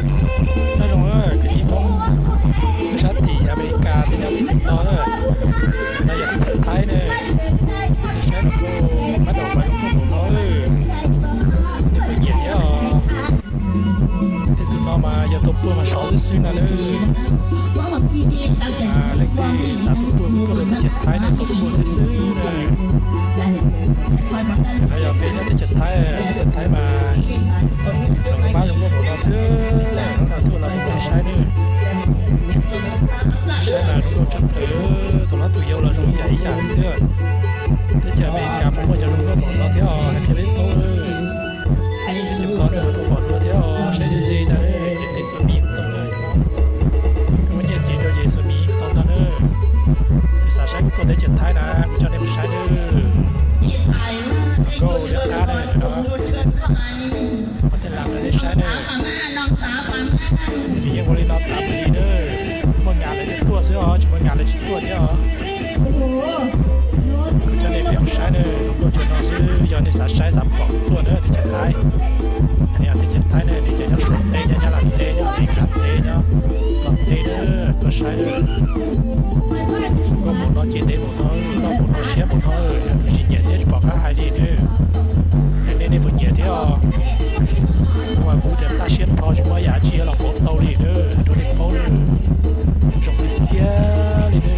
Nyob zoo kwv tij Hmoob sab tim Amelikas thiab nyob tim no na, no yog teb chaws Thaib na, nej saib no kuj pab daum mas zoo nkauj npaum no, nej puas nyiam thiab os? Tej tus no mas yog tus puag mas sov xwb xwb no na. Leej twg xav tuaj puag tuaj rau teb chaws Thaib no tuaj puag xwb xwb na. No yog peb nyob teb chaws Thaib, teb chaws Thaib mas zoo nkauj pab zoo nkauj npaum no xwb, hnub no tuaj los nej saib na. Saib mas zoo nkauj tshaj plaws, tus hlob tus yau los zoo ib yam ib yam li xwb. Teb chaws Amelikas puas muaj cov zoo nkauj npaum no thiab os, hais qhia peb paub. Teb chaws no nej puas pom dua thiab os, saib ze ze ntag, ces tej xuab mis tau na. Koj muaj nyiaj ces rau ces xuab mis tau ntag na. Yog xav saib kuv tuaj teb chaws Thaib na, kuv coj nej mus saib na. Nkauj liab qab na no. Qhov tej lam rau nej saib na. Nws yeej ua li no tas mus li na. Muaj ngas lawv thiaj tuaj xwb os, tsis muaj ngas lawv tsis tuaj thiab os. Kuv coj nej peb mus saib na, zoo nkauj cuag no xwb, yog nej xav saib xav pom tuaj na teb chaws Thaib. Yog teb chaws Thaib na, nej cov nyob Suav teb, nyob Nyab Laj teb, nyob Amelikas teb, nyob Nplog teb na, tuaj saib na. Zoo nkauj npaum no, ces ntev npaum no, loj npaum no, siab npaum no, yog tus tsis nyiam thiab tsis pom qab hais li na. Nej, nej puas nyiam thiab os? Kuv tias taj siab nrho tsis muaj yam tsi los pauv tau li na, hais rau nej paub na. Zoo tiag tiag li na.